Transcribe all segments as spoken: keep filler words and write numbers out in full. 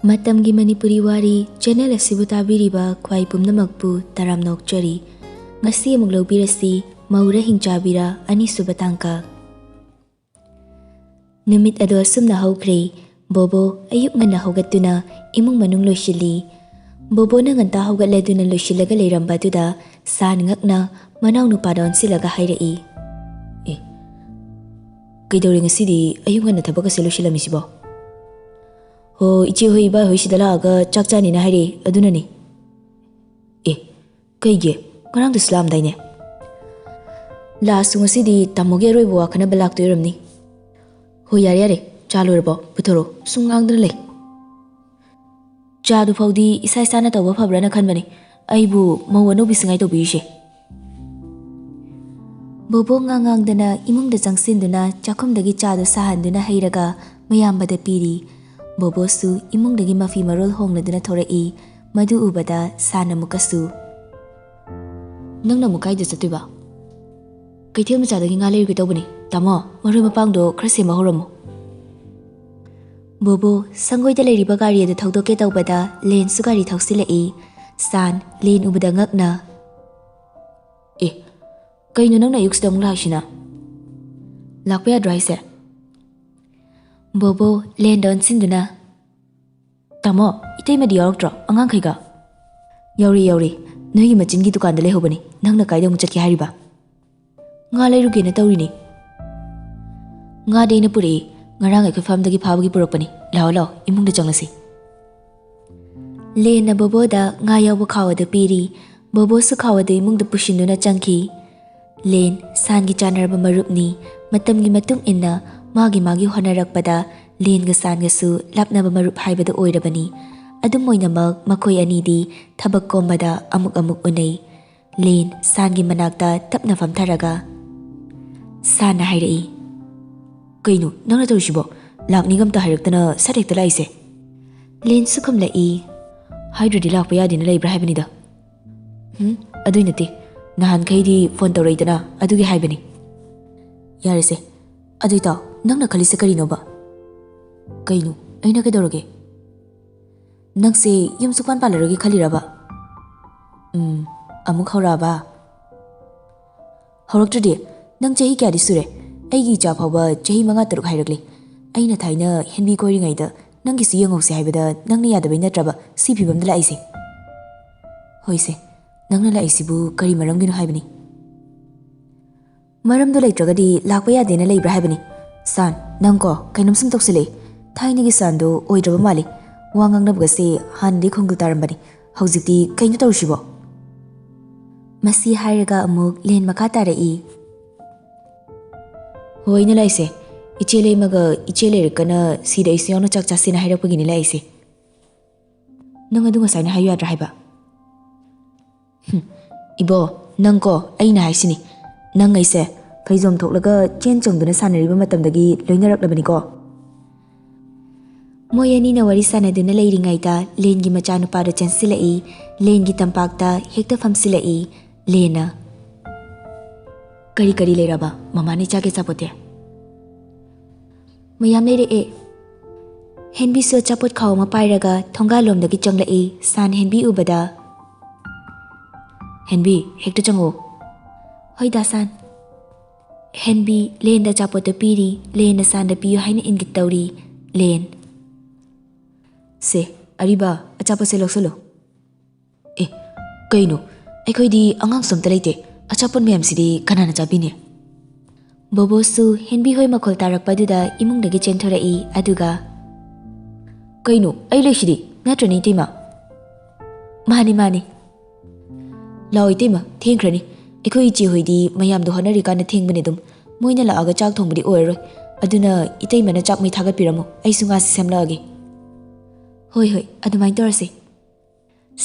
ꯃꯇꯝꯒꯤ ꯃꯅꯤꯄꯨꯔꯤ ꯋꯥꯔꯤ ꯆꯦꯅꯦꯜ ꯑꯁꯤꯕꯨ ꯇꯥꯕꯤꯔꯤꯕ ꯈ꯭ꯋꯥꯏ ꯄꯨꯝꯅꯃꯛꯄꯨ ꯇꯔꯥꯝꯅ ꯑꯣꯛꯆꯔꯤ꯫ ꯉꯁꯤ ꯑꯃꯨꯛ ꯂꯧꯕꯤꯔꯁꯤ ꯃꯧꯔꯥ ꯍꯤꯡꯆꯥꯕꯤꯔꯥ ꯑꯅꯤꯁꯨꯕ ꯇꯥꯡꯀꯛ꯫ ꯅꯨꯃꯤꯠ ꯑꯗꯨ ꯑꯁꯨꯝꯅ ꯍꯧꯈ꯭ꯔꯦ꯫ ꯕꯣꯕꯣ ꯑꯌꯨꯛ ꯉꯟꯅ ꯍꯧꯒꯠꯇꯨꯅ ꯏꯃꯨꯡ ꯃꯅꯨꯡ ꯂꯣꯏꯁꯤꯜꯂꯤ꯫ ꯕꯣꯕꯣꯅ ꯉꯟꯇꯥ ꯍꯧꯒꯠꯂꯗꯨꯅ ꯂꯣꯏꯁꯤꯜꯂꯒ ꯂꯩꯔꯝꯕ ꯑꯗꯨꯗ ꯁꯥꯟ ꯉꯛꯅ ꯃꯅꯥꯎ ꯅꯨꯄꯥꯗ ꯑꯣꯟꯁꯤꯜꯂꯒ ꯍꯥꯏꯔꯛꯏ, "ꯑꯦ, ꯀꯩꯗꯧꯔꯦ ꯉꯁꯤꯗꯤ ꯑꯌꯨꯛ ꯉꯟꯅ ꯊꯕꯛ ꯑꯁꯦ ꯂꯣꯏꯁꯤꯜꯂꯝꯃꯤꯁꯤꯕꯣ?" "ꯍꯣ, ꯏꯆꯦ ꯍꯣꯏ ꯏꯕꯥꯏ ꯍꯣꯏ ꯁꯤꯗ ꯂꯥꯛꯑꯒ ꯆꯥꯛ ꯆꯥꯅꯤꯅ ꯍꯥꯏꯔꯛꯑꯦ, ꯑꯗꯨꯅꯅꯦ꯫" "ꯑꯦ, ꯀꯩꯒꯤ? ꯉꯔꯥꯡꯗꯁꯨ ꯂꯥꯛꯑꯝꯗꯥꯏꯅꯦ?" "ꯂꯥꯛꯑꯁꯨ ꯉꯁꯤꯗꯤ ꯇꯥꯃꯣꯒꯤ ꯑꯔꯣꯏꯕ ꯋꯥ ꯈꯟꯅꯕ ꯂꯥꯛꯇꯣꯏ ꯑꯣꯏꯔꯝꯅꯤ꯫" "ꯍꯣꯏ, ꯌꯥꯔꯦ ꯌꯥꯔꯦ, ꯆꯥ ꯂꯣꯏꯔꯕꯣ? ꯄꯨꯊꯣꯔꯛꯑꯣ, ꯁꯨꯝ ꯉꯥꯡꯗꯅ ꯂꯩ꯫" "ꯆꯥꯗꯨ ꯐꯥꯎꯗꯤ ꯏꯁꯥ ꯏꯁꯥꯅ ꯇꯧꯕ ꯐꯕ꯭ꯔꯥꯅ ꯈꯟꯕꯅꯦ, ꯑꯩꯕꯨ ꯃꯧ ꯑꯅꯧꯕꯤ ꯁꯤꯡꯉꯥꯏ ꯇꯧꯕꯤꯔꯤꯁꯦ꯫" ꯕꯣꯕꯣ ꯉꯥꯡ ꯉꯥꯡꯗꯅ ꯏꯃꯨꯡꯗ ꯆꯪꯁꯤꯟꯗꯨꯅ ꯆꯥꯛꯈꯨꯝꯗꯒꯤ ꯆꯥꯗꯨ ꯁꯥꯍꯟꯗꯨꯅ ꯍꯩꯔꯒ ꯃꯌꯥꯝꯕꯗ ꯄꯤꯔꯤ꯫ ꯕꯣꯕꯣꯁꯨ ꯏꯃꯨꯡꯗꯒꯤ ꯃꯐꯤ ꯃꯔꯣꯜ ꯍꯣꯡꯂꯗꯨꯅ ꯊꯣꯔꯛꯏ꯫ ꯃꯗꯨ ꯎꯕꯗ ꯁꯥꯟ ꯑꯃꯨꯛꯀꯁꯨ, "ꯅꯪꯅ ꯑꯃꯨꯛ ꯀꯥꯏꯗ ꯆꯠꯇꯣꯏꯕ?" "ꯀꯩꯊꯦꯜ ꯃꯆꯥꯗꯒꯤ ꯉꯥ ꯂꯩꯔꯨꯒꯦ ꯇꯧꯕꯅꯤ꯫ ꯇꯥꯃꯣ, ꯃꯔꯣꯏ ꯃꯄꯥꯡꯗꯣ ꯈꯔ ꯁꯦꯝꯕ ꯍꯧꯔꯝꯃꯣ꯫" ꯕꯣꯕꯣ ꯁꯪꯒꯣꯏꯗ ꯂꯩꯔꯤꯕ ꯒꯥꯔꯤ ꯑꯗꯨ ꯊꯧꯗꯣꯛꯀꯦ ꯇꯧꯕꯗ ꯂꯦꯟꯁꯨ ꯒꯥꯔꯤ ꯊꯧꯁꯤꯜꯂꯛꯏ꯫ ꯁꯥꯟ ꯂꯦꯟ ꯎꯕꯗ ꯉꯛꯅ, "ꯑꯦ, ꯀꯩꯅꯣ ꯅꯪꯅ ꯑꯌꯨꯛꯁꯤꯗ ꯑꯃꯨꯛ ꯂꯥꯛꯏꯁꯤꯅ? ꯂꯥꯛꯄ ꯌꯥꯗ꯭ꯔꯣ ꯍꯥꯏꯁꯦ?" ꯕꯣꯕꯣ ꯂꯦꯟꯗ ꯑꯣꯟꯁꯤꯟꯗꯨꯅ, "ꯇꯥꯃꯣ, ꯏꯇꯩꯃꯗꯤ ꯌꯥꯎꯔꯛꯇ꯭ꯔꯣ ꯑꯉꯥꯡꯈꯩꯒ?" "ꯌꯥꯎꯔꯤ, ꯌꯥꯎꯔꯤ꯫ ꯅꯣꯏꯒꯤ ꯃꯆꯤꯟꯒꯤ ꯗꯨꯀꯥꯟꯗ ꯂꯩꯍꯧꯕꯅꯤ꯫ ꯅꯪꯅ ꯀꯥꯏꯗ ꯑꯃꯨꯛ ꯆꯠꯀꯦ ꯍꯥꯏꯔꯤꯕ?" "ꯉꯥ ꯂꯩꯔꯨꯒꯦꯅ ꯇꯧꯔꯤꯅꯤ꯫" "ꯉꯥꯗꯤ ꯑꯩꯅ ꯄꯨꯔꯛꯏ꯫ ꯉꯔꯥꯡ ꯑꯩꯈꯣꯏ ꯐꯥꯔꯝꯗꯒꯤ ꯐꯥꯕꯒꯤ ꯄꯨꯔꯛꯄꯅꯤ꯫ ꯂꯥꯛꯑꯣ, ꯂꯥꯛꯑꯣ, ꯏꯃꯨꯡꯗ ꯆꯪꯂꯁꯤ꯫" ꯂꯦꯟꯅ ꯕꯣꯕꯣꯗ ꯉꯥ ꯌꯥꯎꯕ ꯈꯥꯎ ꯑꯗꯨ ꯄꯤꯔꯤ꯫ ꯕꯣꯕꯣꯁꯨ ꯈꯥꯎ ꯑꯗꯨ ꯏꯃꯨꯡꯗ ꯄꯨꯁꯤꯟꯗꯨꯅ ꯆꯪꯈꯤ꯫ ꯂꯦꯟ ꯁꯥꯟꯒꯤ ꯆꯥꯟꯅꯔꯕ ꯃꯔꯨꯞꯅꯤ꯫ ꯃꯇꯝꯒꯤ ꯃꯇꯨꯡ ꯏꯟꯅ ꯃꯥꯒꯤ ꯃꯥꯒꯤ ꯍꯣꯠꯅꯔꯛꯄꯗ ꯂꯦꯟꯒ ꯁꯥꯟꯒꯁꯨ ꯂꯥꯞꯅꯕ ꯃꯔꯨꯞ ꯍꯥꯏꯕꯗꯨ ꯑꯣꯏꯔꯕꯅꯤ꯫ ꯑꯗꯨꯝ ꯑꯣꯏꯅꯃꯛ ꯃꯈꯣꯏ ꯑꯅꯤꯗꯤ ꯊꯕꯛ ꯀꯣꯝꯕꯗ ꯑꯃꯨꯛ ꯑꯃꯨꯛ ꯎꯅꯩ꯫ ꯂꯦꯟ ꯁꯥꯟꯒꯤ ꯃꯅꯥꯛꯇ ꯇꯞꯅ ꯐꯝꯊꯔꯒ ꯁꯥꯟꯅ ꯍꯥꯏꯔꯛꯏ, "ꯀꯩꯅꯣ ꯅꯪꯅ ꯇꯧꯔꯤꯁꯤꯕꯣ? ꯂꯥꯛꯅꯤꯒ ꯑꯝꯇ ꯍꯥꯏꯔꯛꯇꯅ ꯁꯠ ꯍꯦꯛꯇ ꯂꯥꯛꯏꯁꯦ?" ꯂꯦꯟꯁꯨ ꯈꯨꯝꯂꯛꯏ, "ꯍꯥꯏꯗ꯭ꯔꯗꯤ ꯂꯥꯛꯄ ꯌꯥꯗꯦꯅ ꯂꯩꯕ꯭ꯔꯥ ꯍꯥꯏꯕꯅꯤꯗ꯫" "ꯎꯝ, ꯑꯗꯨꯏ ꯅꯠꯇꯦ꯫ ꯅꯍꯥꯟꯈꯩꯗꯤ ꯐꯣꯟ ꯇꯧꯔꯛꯏꯗꯅ, ꯑꯗꯨꯒꯤ ꯍꯥꯏꯕꯅꯤ꯫" "ꯌꯥꯔꯦꯁꯦ꯫ ꯑꯗꯨꯏ ꯇꯥꯎ, ꯅꯪꯅ ꯈꯜꯂꯤꯁꯦ ꯀꯔꯤꯅꯣꯕ?" "ꯀꯩꯅꯣ? ꯑꯩꯅ ꯀꯩꯗꯧꯔꯒꯦ?" ꯅꯪꯁꯦ ꯌꯨꯝ ꯁꯨꯛꯄꯥꯟ ꯄꯥꯜꯂꯔꯣꯏꯒꯦ ꯈꯜꯂꯤꯔꯕ? ꯎꯝ, ꯑꯃꯨꯛ ꯍꯧꯔꯛꯑꯕ? ꯍꯧꯔꯛꯇ꯭ꯔꯗꯤ? ꯅꯪ ꯆꯍꯤ ꯀꯌꯥꯗꯤ ꯁꯨꯔꯦ? ꯑꯩꯒꯤ ꯏꯆꯥ ꯐꯥꯎꯕ ꯆꯍꯤ ꯃꯉꯥ ꯇꯔꯨꯛ ꯍꯥꯏꯔꯛꯂꯤ꯫ ꯑꯩꯅ ꯊꯥꯏꯅ ꯍꯦꯟꯕꯤ ꯀꯣꯏꯔꯤꯉꯩꯗ ꯅꯪꯒꯤꯁꯨ ꯌꯦꯡꯍꯧꯁꯦ ꯍꯥꯏꯕꯗ ꯅꯪꯅ ꯌꯥꯗꯕꯩ ꯅꯠꯇ꯭ꯔꯕ ꯁꯤ ꯐꯤꯕꯝꯗ ꯂꯥꯛꯏꯁꯦ? ꯍꯣꯏꯁꯦ, ꯅꯪꯅ ꯂꯥꯛꯏꯁꯤꯕꯨ ꯀꯔꯤ ꯃꯔꯝꯒꯤꯅꯣ ꯍꯥꯏꯕꯅꯤ? ꯃꯔꯝꯗꯣ ꯂꯩꯇ꯭ꯔꯒꯗꯤ ꯂꯥꯛꯄ ꯌꯥꯗꯦꯅ ꯂꯩꯕ꯭ꯔꯥ ꯍꯥꯏꯕꯅꯤ꯫ ꯁꯥꯟ, ꯅꯪꯀꯣ ꯀꯩꯅꯣꯝ ꯁꯨꯝ ꯇꯧꯁꯤꯜꯂꯛꯏ꯫ ꯊꯥꯏꯅꯒꯤ ꯁꯥꯟꯗꯣ ꯑꯣꯏꯗ꯭ꯔꯕ ꯃꯥꯜꯂꯤ꯫ ꯋꯥ ꯉꯥꯡꯅꯕꯒꯁꯦ ꯍꯥꯟꯅꯗꯤ ꯈꯣꯡꯒꯨꯜ ꯇꯥꯔꯝꯕꯅꯤ꯫ ꯍꯧꯖꯤꯛꯇꯤ ꯀꯩꯅꯣ ꯇꯧꯔꯤꯁꯤꯕꯣ? ꯃꯁꯤ ꯍꯥꯏꯔꯒ ꯑꯃꯨꯛ ꯂꯦꯟ ꯃꯈꯥ ꯇꯥꯔꯛꯏ꯫ ꯍꯣꯏꯅꯦ ꯂꯥꯛꯏꯁꯦ, ꯏꯆꯦ ꯂꯩꯃꯒ ꯏꯆꯦ ꯂꯩꯔꯛꯀꯅ ꯁꯤꯗ ꯑꯩꯁꯨ ꯌꯥꯎꯅ ꯆꯥꯛ ꯆꯥꯁꯦꯅ ꯍꯥꯏꯔꯛꯄꯒꯤꯅꯤ ꯂꯥꯛꯏꯁꯦ꯫ ꯅꯪ ꯑꯗꯨ ꯉꯁꯥꯏꯅ ꯍꯥꯏꯌꯨ ꯌꯥꯗ꯭ꯔꯥ ꯍꯥꯏꯕ? ꯍꯨꯝ, ꯏꯕꯣ, ꯅꯪꯀꯣ, ꯑꯩꯅ ꯍꯥꯏꯁꯤꯅꯤ, ꯅꯪ ꯑꯩꯁꯦ ꯐꯩꯖꯣꯝ ꯊꯣꯛꯂꯒ ꯆꯦꯟ ꯆꯣꯡꯗꯨꯅ ꯁꯥꯟꯅꯔꯤꯕ ꯃꯇꯝꯗꯒꯤ ꯂꯣꯏꯅꯔꯛꯂꯕꯅꯤꯀꯣ꯫ ꯃꯣꯏ ꯑꯅꯤꯅ ꯋꯥꯔꯤ ꯁꯥꯟꯅꯗꯨꯅ ꯂꯩꯔꯤꯉꯩꯗ ꯂꯦꯟꯒꯤ ꯃꯆꯥꯅꯨꯄꯥꯗꯣ ꯆꯦꯟꯁꯤꯜꯂꯛꯏ꯫ ꯂꯦꯟꯒꯤ ꯇꯝꯄꯥꯛꯇ ꯍꯦꯛꯇ ꯐꯝꯁꯤꯜꯂꯛꯏ꯫ ꯂꯦꯟꯅ, "ꯀꯔꯤ ꯀꯔꯤ ꯂꯩꯔꯕ? ꯃꯃꯥꯅ ꯏꯆꯥꯒꯤ ꯑꯆꯥꯄꯣꯠꯇꯤ?" "ꯃꯌꯥꯝ ꯂꯩꯔꯛꯑꯦ꯫" ꯍꯦꯟꯕꯤꯁꯨ ꯑꯆꯥꯄꯣꯠ ꯈꯥꯎ ꯑꯃ ꯄꯥꯏꯔꯒ ꯊꯣꯡꯒꯥꯜꯂꯣꯝꯗꯒꯤ ꯆꯪꯂꯛꯏ꯫ ꯁꯥꯟ ꯍꯦꯟꯕꯤ ꯎꯕꯗ, "ꯍꯦꯟꯕꯤ, ꯍꯦꯛꯇ ꯆꯪꯉꯛꯑꯣ꯫" "ꯍꯣꯏ ꯗꯥ ꯁꯥꯟ꯫" ꯍꯦꯟꯕꯤ ꯂꯦꯟꯗ ꯑꯆꯥꯄꯣꯠꯇꯣ ꯄꯤꯔꯤ꯫ ꯂꯦꯟꯅ ꯁꯥꯟꯗ ꯄꯤꯌꯨ ꯍꯥꯏꯅ ꯏꯪꯒꯤꯠ ꯇꯧꯔꯤ꯫ ꯂꯦꯟ, "ꯁꯦ, ꯑꯔꯤꯕ, ꯑꯆꯥꯄꯣꯠꯁꯦ ꯂꯧꯁꯜꯂꯨ꯫" "ꯑꯦ, ꯀꯩꯅꯣ? ꯑꯩꯈꯣꯏꯗꯤ ꯑꯉꯥꯡꯁꯨ ꯑꯝꯇ ꯂꯩꯇꯦ꯫ ꯑꯆꯥꯄꯣꯠ ꯃꯌꯥꯝꯁꯤꯗꯤ ꯀꯅꯥꯅ ꯆꯥꯕꯤꯅꯤ?" ꯕꯣꯕꯣꯁꯨ ꯍꯦꯟꯕꯤ ꯍꯣꯏ ꯃꯈꯣꯜ ꯇꯥꯔꯛꯄꯗꯨꯗ ꯏꯃꯨꯡꯗꯒꯤ ꯆꯦꯟꯊꯣꯔꯛꯏ꯫ ꯑꯗꯨꯒ, "ꯀꯩꯅꯣ? ꯑꯩ ꯂꯩꯁꯤꯗꯤ, ꯅꯠꯇ꯭ꯔꯅꯦ ꯏꯇꯩꯃ?" "ꯃꯥꯅꯤ, ꯃꯥꯅꯤ꯫" "ꯂꯥꯛꯑꯣ ꯏꯇꯩꯃ, ꯊꯦꯡꯈ꯭ꯔꯅꯤ꯫ ꯑꯩꯈꯣꯏ ꯏꯆꯦ ꯍꯣꯏꯗꯤ ꯃꯌꯥꯝꯗꯣ ꯍꯣꯠꯅꯔꯤꯀꯥꯟꯗ ꯊꯦꯡꯕꯅꯦ ꯑꯗꯨꯝ꯫ ꯃꯣꯏꯅ ꯂꯥꯛꯑꯒ ꯆꯥꯛ ꯊꯣꯡꯕꯗꯤ ꯑꯣꯏꯔꯔꯣꯏ꯫ ꯑꯗꯨꯅ ꯏꯇꯩꯃꯅ ꯆꯥꯛ ꯃꯩ ꯊꯥꯒꯠꯄꯤꯔꯝꯃꯣ, ꯑꯩꯁꯨ ꯉꯥꯁꯤ ꯁꯦꯝꯂꯛꯑꯒꯦ꯫" "ꯍꯣꯏ, ꯍꯣꯏ, ꯑꯗꯨꯃꯥꯏꯅ ꯇꯧꯔꯁꯦ꯫"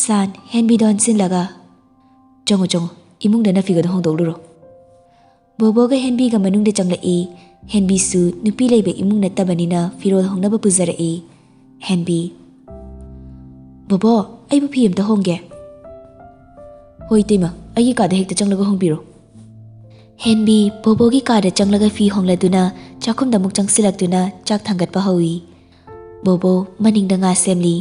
ꯁꯥꯟ ꯍꯦꯟꯕꯤꯗꯣ ꯑꯣꯟꯁꯤꯜꯂꯒ, "ꯆꯪꯉꯣ, ꯆꯪꯉꯣ, ꯏꯃꯨꯡꯗ ꯅꯐꯤꯒꯗꯣ ꯍꯣꯡꯗꯣꯛꯂꯨꯔꯣ꯫" ꯕꯣꯕꯣꯒ ꯍꯦꯟꯕꯤꯒ ꯃꯅꯨꯡꯗ ꯆꯪꯂꯛꯏ꯫ ꯍꯦꯟꯕꯤꯁꯨ ꯅꯨꯄꯤ ꯂꯩꯕ ꯏꯃꯨꯡ ꯅꯠꯇꯕꯅꯤꯅ ꯐꯤꯔꯣꯜ ꯍꯣꯡꯅꯕ ꯄꯨꯖꯔꯛꯏ꯫ ꯍꯦꯟꯕꯤ, "ꯕꯣꯕꯣ, ꯑꯩꯕꯨ ꯐꯤ ꯑꯝꯇ ꯍꯣꯡꯒꯦ꯫" "ꯍꯣꯏ ꯏꯇꯩꯃ, ꯑꯩꯒꯤ ꯀꯥꯗ ꯍꯦꯛꯇ ꯆꯪꯂꯒ ꯍꯣꯡꯕꯤꯔꯣ꯫" ꯍꯦꯟꯕꯤ ꯕꯣꯕꯣꯒꯤ ꯀꯥꯗ ꯆꯪꯂꯒ ꯐꯤ ꯍꯣꯡꯂꯗꯨꯅ ꯆꯥꯛꯈꯨꯝꯗ ꯑꯃꯨꯛ ꯆꯪꯁꯤꯜꯂꯛꯇꯨꯅ ꯆꯥꯛ ꯊꯥꯡꯒꯠꯄ ꯍꯧꯏ꯫ ꯕꯣꯕꯣ ꯃꯅꯤꯡꯗ ꯉꯥ ꯁꯦꯝꯂꯤ꯫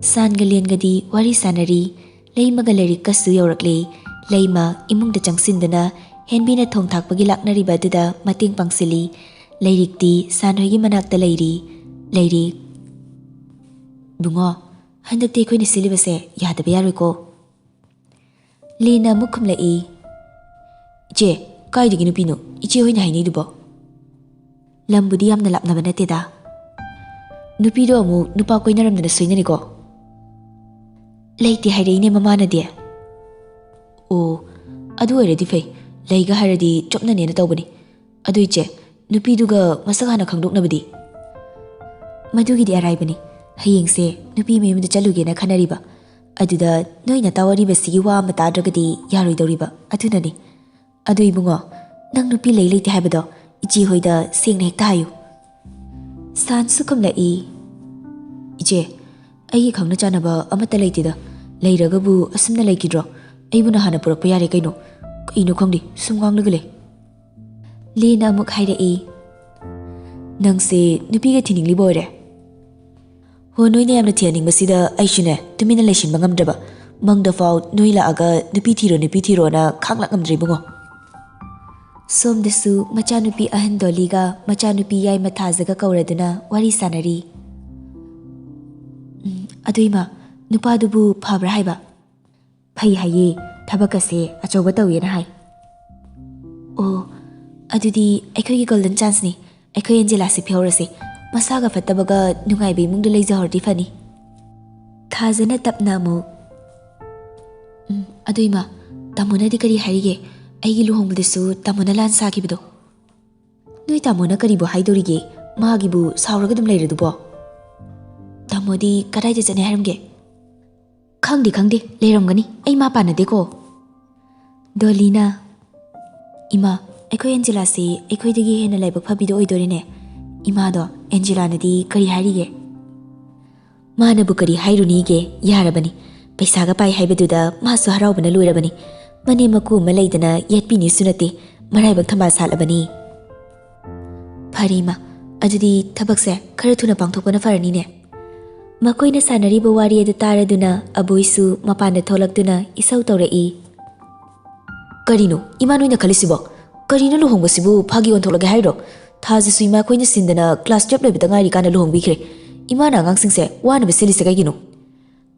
ꯁꯥꯟꯒ ꯂꯦꯟꯒꯗꯤ ꯋꯥꯔꯤ ꯁꯥꯟꯅꯔꯤ꯫ ꯂꯩꯃꯒ ꯂꯥꯏꯔꯤꯛꯀꯁꯨ ꯌꯧꯔꯛꯂꯦ꯫ ꯂꯩꯃ ꯏꯃꯨꯡꯗ ꯆꯪꯁꯤꯟꯗꯨꯅ ꯍꯦꯟꯕꯤꯅ ꯊꯣꯡ ꯊꯥꯛꯄꯒꯤ ꯂꯥꯛꯅꯔꯤꯕ ꯑꯗꯨꯗ ꯃꯇꯦꯡ ꯄꯥꯡꯁꯤꯜꯂꯤ꯫ ꯂꯥꯏꯔꯤꯛꯇꯤ ꯁꯥꯟ ꯍꯣꯏꯒꯤ ꯃꯅꯥꯛꯇ ꯂꯩꯔꯤ꯫ ꯂꯩꯔꯤ꯫ "ꯏꯕꯨꯡꯉꯣ, ꯍꯟꯗꯛꯇꯤ ꯑꯩꯈꯣꯏꯅ ꯁꯤꯜꯂꯤꯕꯁꯦ ꯌꯥꯗꯕ ꯌꯥꯔꯣꯏꯀꯣ?" ꯂꯦꯟꯅ ꯑꯃꯨꯛ ꯈꯨꯝꯂꯛꯏ꯫ "ꯏꯆꯦ, ꯀꯥꯏꯗꯒꯤ ꯅꯨꯄꯤꯅꯣ ꯏꯆꯦ ꯍꯣꯏꯅ ꯍꯥꯏꯅꯩꯗꯨꯕꯣ? ꯂꯝꯕꯨꯗꯤ ꯌꯥꯝꯅ ꯂꯥꯞꯅꯕ ꯅꯠꯇꯦꯗ꯫ ꯅꯨꯄꯤꯗꯣ ꯑꯃꯨꯛ ꯅꯨꯄꯥ ꯀꯣꯏꯅꯔꯝꯗꯅ ꯁꯣꯏꯅꯅꯤꯀꯣ?" "ꯂꯩꯇꯦ ꯍꯥꯏꯔꯛꯏꯅꯦ ꯃꯃꯥꯅꯗꯤ꯫" "ꯑꯣ, ꯑꯗꯨ ꯑꯣꯏꯔꯗꯤ ꯐꯩ꯫ ꯂꯩꯒ ꯍꯥꯏꯔꯗꯤ ꯆꯣꯞꯅꯅꯦꯅ ꯇꯧꯕꯅꯤ꯫ ꯑꯗꯨ ꯏꯆꯦ, ꯅꯨꯄꯤꯗꯨꯒ ꯃꯁꯛ ꯍꯥꯟꯅ ꯈꯪꯗꯣꯛꯅꯕꯗꯤ?" "ꯃꯗꯨꯒꯤꯗꯤ ꯑꯔꯥꯏꯕꯅꯤ꯫ ꯍꯌꯦꯡꯁꯦ ꯅꯨꯄꯤ ꯃꯌꯨꯝꯗ ꯆꯠꯂꯨꯒꯦꯅ ꯈꯟꯅꯔꯤꯕ꯫ ꯑꯗꯨꯗ ꯅꯣꯏꯅ ꯇꯥꯋꯥꯔꯤꯕꯁꯤꯒꯤ ꯋꯥ ꯑꯃ ꯇꯥꯗ꯭ꯔꯒꯗꯤ ꯌꯥꯔꯣꯏꯗꯧꯔꯤꯕ, ꯑꯗꯨꯅꯅꯤ꯫ ꯑꯗꯨ ꯏꯕꯨꯡꯉꯣ, ꯅꯪ ꯅꯨꯄꯤ ꯂꯩ ꯂꯩꯇꯦ ꯍꯥꯏꯕꯗꯣ ꯏꯆꯦ ꯍꯣꯏꯗ ꯁꯦꯡꯅ ꯍꯦꯛꯇ ꯍꯥꯏꯌꯨ꯫" ꯁꯥꯟꯁꯨ ꯈꯨꯝꯂꯛꯏ꯫ "ꯏꯆꯦ, ꯑꯩꯒꯤ ꯈꯪꯅ ꯆꯥꯟꯅꯕ ꯑꯃꯠꯇ ꯂꯩꯇꯦꯗ꯫ ꯂꯩꯔꯒꯕꯨ ꯑꯁꯨꯝꯅ ꯂꯩꯈꯤꯗ꯭ꯔꯣ? ꯑꯩꯕꯨꯅ ꯍꯥꯟꯅ ꯄꯨꯔꯛꯄ ꯌꯥꯔꯦ ꯀꯩꯅꯣ꯫ ꯀꯩꯅꯣ ꯈꯪꯗꯦ, ꯁꯨꯝ ꯉꯥꯡꯂꯒ ꯂꯩ꯫" ꯂꯦꯟꯅ ꯑꯃꯨꯛ ꯍꯥꯏꯔꯛꯏ꯫ "ꯅꯪꯁꯦ ꯅꯨꯄꯤꯒ ꯊꯤꯅꯤꯡꯂꯤꯕ ꯑꯣꯏꯔꯦ?" "ꯍꯣ, ꯅꯣꯏꯅ ꯌꯥꯝꯅ ꯊꯤꯍꯟꯅꯤꯡꯕꯁꯤꯗ ꯑꯩꯁꯨꯅꯦ ꯇꯨꯃꯤꯟꯅ ꯂꯩꯁꯤꯟꯕ ꯉꯝꯗ꯭ꯔꯕ꯫ ꯃꯪꯗꯐꯥꯎ ꯅꯣꯏ ꯂꯥꯛꯑꯒ ꯅꯨꯄꯤ ꯊꯤꯔꯣ, ꯅꯨꯄꯤ ꯊꯤꯔꯣꯅ ꯈꯥꯡ ꯂꯥꯛ ꯉꯝꯗ꯭ꯔꯦ ꯏꯕꯨꯡꯉꯣ꯫" ꯁꯣꯝꯗꯁꯨ ꯃꯆꯥꯅꯨꯄꯤ ꯑꯍꯟ ꯗꯣꯂꯤꯒ ꯃꯆꯥꯅꯨꯄꯤ ꯌꯥꯏꯃ ꯊꯥꯖꯒ ꯀꯧꯔꯗꯨꯅ ꯋꯥꯔꯤ ꯁꯥꯟꯅꯔꯤ꯫ "ꯎꯝ, ꯑꯗꯨ ꯏꯃꯥ, ꯅꯨꯄꯥꯗꯨꯕꯨ ꯐꯕ꯭ꯔꯥ ꯍꯥꯏꯕ?" "ꯐꯩ ꯍꯥꯏꯌꯦ, ꯊꯕꯛꯀꯁꯦ ꯑꯆꯧꯕ ꯇꯧꯋꯦꯅ ꯍꯥꯏ꯫" "ꯑꯣ, ꯑꯗꯨꯗꯤ ꯑꯩꯈꯣꯏꯒꯤ ꯒꯣꯜꯗꯟ ꯆꯥꯟꯁꯅꯤ꯫ ꯑꯩꯈꯣꯏ ꯑꯦꯟꯖꯦꯂꯥꯁꯦ ꯐꯤꯍꯧꯔꯁꯦ꯫ ꯃꯁꯥꯒ ꯐꯠꯇꯕꯒ ꯅꯨꯡꯉꯥꯏꯕ ꯏꯃꯨꯡꯗ ꯂꯩꯖꯍꯧꯔꯗꯤ ꯐꯅꯤ꯫" ꯊꯥꯖꯅ ꯇꯞꯅ ꯑꯃꯨꯛ, "ꯎꯝ, ꯑꯗꯨ ꯏꯃꯥ, ꯇꯥꯃꯣꯅꯗꯤ ꯀꯔꯤ ꯍꯥꯏꯔꯤꯒꯦ? ꯑꯩꯒꯤ ꯂꯨꯍꯣꯡꯕꯗꯁꯨ ꯇꯥꯃꯣꯅ ꯂꯥꯟ ꯁꯥꯈꯤꯕꯗꯣ?" "ꯅꯣꯏ ꯇꯥꯃꯣꯅ ꯀꯔꯤꯕꯨ ꯍꯥꯏꯗꯣꯔꯤꯒꯦ? ꯃꯥꯒꯤꯕꯨ ꯁꯥꯎꯔꯒ ꯑꯗꯨꯝ ꯂꯩꯔꯗꯨꯕꯣ?" "ꯇꯥꯃꯣꯗꯤ ꯀꯗꯥꯏꯗ ꯆꯠꯅꯤ ꯍꯥꯏꯔꯝꯒꯦ?" "ꯈꯪꯗꯦ, ꯈꯪꯗꯦ, ꯂꯩꯔꯝꯒꯅꯤ꯫ ꯑꯩ ꯃꯥ ꯄꯥꯟꯅꯗꯦꯀꯣ꯫" ꯗꯣꯂꯤꯅ, "ꯏꯃꯥ, ꯑꯩꯈꯣꯏ ꯑꯦꯟꯖꯦꯂꯥꯁꯤ ꯑꯩꯈꯣꯏꯗꯒꯤ ꯍꯦꯟꯅ ꯂꯥꯏꯕꯛ ꯐꯕꯤꯗꯣ ꯑꯣꯏꯗꯣꯔꯦꯅꯦ꯫ ꯏꯃꯥꯗꯣ, ꯑꯦꯟꯖꯦꯂꯥꯅꯗꯤ ꯀꯔꯤ ꯍꯥꯏꯔꯤꯒꯦ?" "ꯃꯥꯅꯕꯨ ꯀꯔꯤ ꯍꯥꯏꯔꯨꯅꯤꯒꯦ? ꯌꯥꯔꯕꯅꯤ꯫ ꯄꯩꯁꯥꯒ ꯄꯥꯏ ꯍꯥꯏꯕꯗꯨꯗ ꯃꯥꯁꯨ ꯍꯔꯥꯎꯕꯅ ꯂꯣꯏꯔꯕꯅꯤ꯫ ꯃꯅꯦꯝ ꯃꯀꯨ ꯑꯃ ꯂꯩꯗꯅ ꯌꯦꯠꯄꯤꯅꯤꯁꯨ ꯅꯠꯇꯦ꯫ ꯃꯔꯥꯏꯕꯛ ꯊꯝꯕꯥꯜ ꯁꯥꯠꯂꯕꯅꯤ꯫" "ꯐꯔꯦ ꯏꯃꯥ, ꯑꯗꯨꯗꯤ ꯊꯕꯛꯁꯦ ꯈꯔ ꯊꯨꯅ ꯄꯥꯡꯊꯣꯛꯄꯅ ꯐꯔꯅꯤꯅꯦ꯫" ꯃꯈꯣꯏꯅ ꯁꯥꯟꯅꯔꯤꯕ ꯋꯥꯔꯤ ꯑꯗꯨ ꯇꯥꯔꯗꯨꯅ ꯑꯕꯣꯏꯁꯨ ꯃꯄꯥꯟꯗ ꯊꯣꯛꯂꯛꯇꯨꯅ ꯏꯁꯧ ꯇꯧꯔꯛꯏ꯫ "ꯀꯔꯤꯅꯣ ꯏꯃꯥ ꯅꯣꯏꯅ ꯈꯜꯂꯤꯁꯤꯕꯣ? ꯀꯔꯤꯅꯣ ꯂꯨꯍꯣꯡꯕꯁꯤꯕꯨ ꯐꯥꯒꯤ ꯑꯣꯟꯊꯣꯛꯂꯒꯦ ꯍꯥꯏꯔꯣ? ꯊꯥꯖꯁꯨ ꯏꯃꯥ ꯑꯩꯈꯣꯏꯅ ꯁꯤꯟꯗꯅ ꯀ꯭ꯂꯥꯁ ꯇꯨꯌꯦꯜꯞ ꯂꯣꯏꯕꯗ ꯉꯥꯏꯔꯤꯀꯥꯟꯗ ꯂꯨꯍꯣꯡꯕꯤꯈ꯭ꯔꯦ꯫ ꯏꯃꯥꯅ ꯑꯉꯥꯡꯁꯤꯡꯁꯦ ꯋꯥꯅꯕ ꯁꯤꯜꯂꯤꯁꯦ ꯀꯩꯒꯤꯅꯣ?"